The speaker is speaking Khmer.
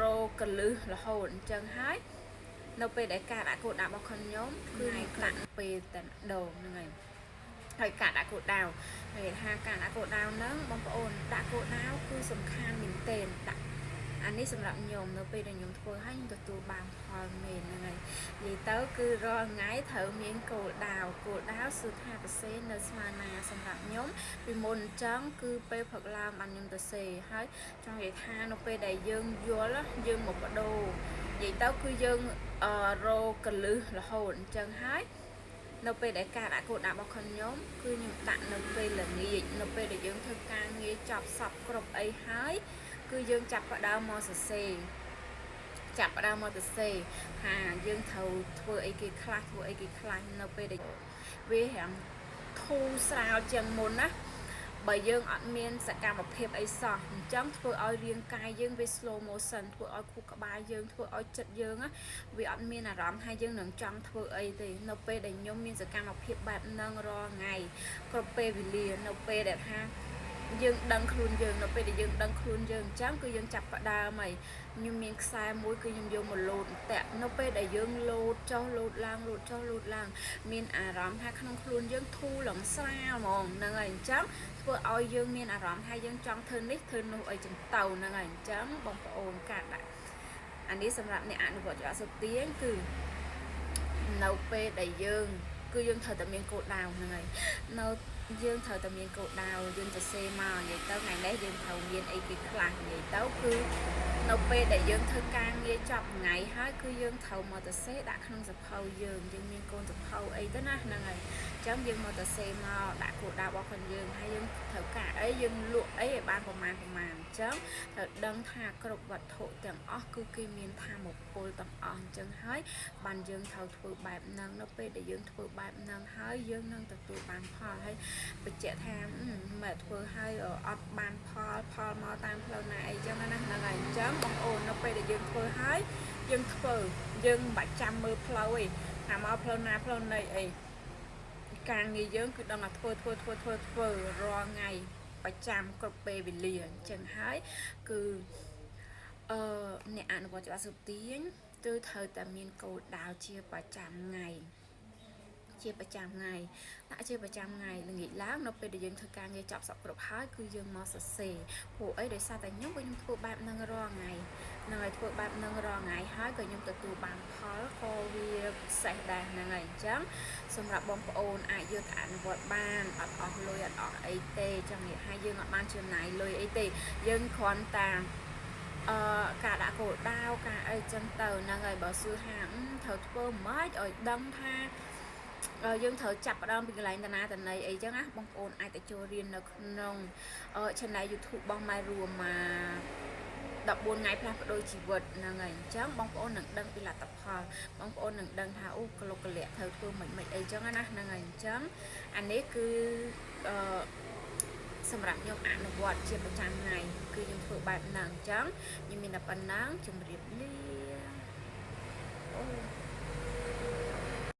រកលឹះរហូតអញ្ចឹងហើយនៅពេលដែលការដាក់គោលដៅរបស់ខ្ញុំគឺខ្ញុំដាក់ពេលតែម្ដងហ្នឹងហើយហើយការដាក់គោលដៅហើយថាការដាក់គោលដៅហ្នឹងបងប្អូនដាក់គោលដៅគឺសំខាន់មែនទែនដាក់អានេះសម្រាប់ខ្ញុំនៅពេលដែលខ្ញុំធ្វើហើយខ្ញុំទទួលបានផលមែនហ្នឹងហើយនិយាយទៅគឺរាល់ថ្ងៃត្រូវមានគោលដៅគោលដៅគឺថាសរសេរនៅស្មើណាសម្រាប់ខ្ញុំពីមុនអញ្ចឹងគឺពេលព្រឹកឡើងបានខ្ញុំទៅសេហើយចង់និយាយថានៅពេលដែលយើងយល់យើងមកបដូរនិយាយទៅគឺយើងរកលឹះរហូតអញ្ចឹងហើយនៅពេលដែលការដាក់គោលដៅរបស់ខ្ញុំគឺខ្ញុំដាក់នៅពេលល្ងាចនៅពេលដែលយើងធ្វើការងារចប់សពគ្រប់អីហើយគឺយើងចាប់ផ្ដើមមកសរសេរចាប់ផ្ដើមមកសរសេរថាយើងត្រូវធ្វើអីគេខ្លះធ្វើអីគេខ្លះនៅពេលដែលវារាងធូរស្រាលជាងមុនណាបើយើងអត់មានសកម្មភាពអីសោះអញ្ចឹងធ្វើឲ្យរាងកាយយើងវា slow motion ធ្វើឲ្យខួរក្បាលយើងធ្វើឲ្យចិត្តយើងវាអត់មានអារម្មណ៍ថាយើងនឹងចង់ធ្វើអីទេនៅពេលដែលខ្ញុំមានសកម្មភាពបែបហ្នឹងរាល់ថ្ងៃគ្រប់ពេលវេលានៅពេលដែលថាយើងដឹងខ្លួនយើងនៅពេលដែលយើងដឹងខ្លួនយើងអញ្ចឹងគឺយើងចាប់ផ្ដើមហើយខ្ញុំមានខ្សែមួយគឺខ្ញុំយកមកលោតតាក់នៅពេលដែលយើងលោតចុះលោតឡើងលោតចុះលោតឡើងមានអារម្មណ៍ថាក្នុងខ្លួនយើងធូរឡើងស្រាលហ្មងហ្នឹងហើយអញ្ចឹងធ្វើឲ្យយើងមានអារម្មណ៍ថាយើងចង់ធ្វើនេះធ្វើនោះអីចឹងទៅហ្នឹងហើយអញ្ចឹងបងប្អូនការដាក់អានេះសម្រាប់អ្នកអនុវត្តច្បាប់សុទាញគឺនៅពេលដែលយើងគឺយើងត្រូវតែមានគោលដៅហ្នឹងហើយនៅយើងត្រូវតែមានគោលដៅយើងទៅសេមកនិយាយទៅថ្ងៃនេះយើងត្រូវមានអីគេខ្លះនិយាយទៅគឺនៅពេលដែលយើងធ្វើការងារចប់ថ្ងៃហើយគឺយើងត្រូវមកទៅសេដាក់ក្នុងសភៅយើងយើងមានកូនសភៅអីទៅណាហ្នឹងហើយអញ្ចឹងយើងមកទៅសេមកដាក់គោលដៅរបស់ខ្លួនយើងហើយយើងត្រូវការអីយើងលក់អីឲ្យបានប្រមាណប្រមាណអញ្ចឹងត្រូវដឹងថាគ្រប់វត្ថុទាំងអស់គឺគេមានធម៌ពលទាំងអស់អញ្ចឹងហើយបានយើងត្រូវធ្វើបែបហ្នឹងនៅពេលដែលយើងធ្វើបែបហ្នឹងហើយយើងនឹងទទួលបានផលហើយបញ្ជាក់ថាមិនធ្វើឲ្យអត់បានផលផលមកតាមផ្លូវណាអីចឹងណាហ្នឹងហើយអញ្ចឹងបងអូននៅពេលដែលយើងធ្វើហើយយើងធ្វើយើងមិនបាច់ចាំមើលផ្លូវទេថាមកផ្លូវណាផ្លូវណីអីការងារយើងគឺដឹងតែធ្វើធ្វើធ្វើធ្វើធ្វើរាល់ថ្ងៃប្រចាំគ្រប់ពេលវេលាអញ្ចឹងហើយគឺអឺអ្នកអនុវត្តច្បាប់សុទាញគឺត្រូវតែមានគោលដៅជាប្រចាំថ្ងៃជាប្រចាំថ្ងៃដាក់ជាប្រចាំថ្ងៃល្ងាចឡើងនៅពេលដែលយើងធ្វើការងារចប់សពគ្រប់ហើយគឺយើងមកសរសេរព្រោះអីដោយសារតែខ្ញុំក៏ខ្ញុំធ្វើបែបហ្នឹងរាល់ថ្ងៃហ្នឹងហើយធ្វើបែបហ្នឹងរាល់ថ្ងៃហើយក៏ខ្ញុំទទួលបានផលក៏វាពិសេសដែរហ្នឹងហើយអញ្ចឹងសម្រាប់បងប្អូនអាចយកទៅអនុវត្តបានអត់អស់លុយអត់អស់អីទេចង់និយាយថាយើងអត់បានចំណាយលុយអីទេយើងគ្រាន់តែអឺការដាក់គោលដៅការអីចឹងទៅហ្នឹងហើយបើសួរថាត្រូវធ្វើម៉េចឲ្យដឹងថាយើងត្រូវចាប់ផ្ដើមពីកន្លែងតាណាតណីអីចឹងណាបងប្អូនអាចទៅចូលរៀននៅក្នុង channel YouTube របស់ម៉ែរួមមក14ថ្ងៃផ្លាស់ប្ដូរជីវិតហ្នឹងហើយអញ្ចឹងបងប្អូននឹងដឹងពីលទ្ធផលបងប្អូននឹងដឹងថាអូក្លុកកលៈត្រូវធ្វើមិនមិនអីចឹងណាហ្នឹងហើយអញ្ចឹងអានេះគឺអឺសម្រាប់ខ្ញុំអនុវត្តជាប្រចាំថ្ងៃគឺខ្ញុំធ្វើបែបហ្នឹងអញ្ចឹងខ្ញុំមានតែប៉ុណ្ណឹងជម្រាបលាអូ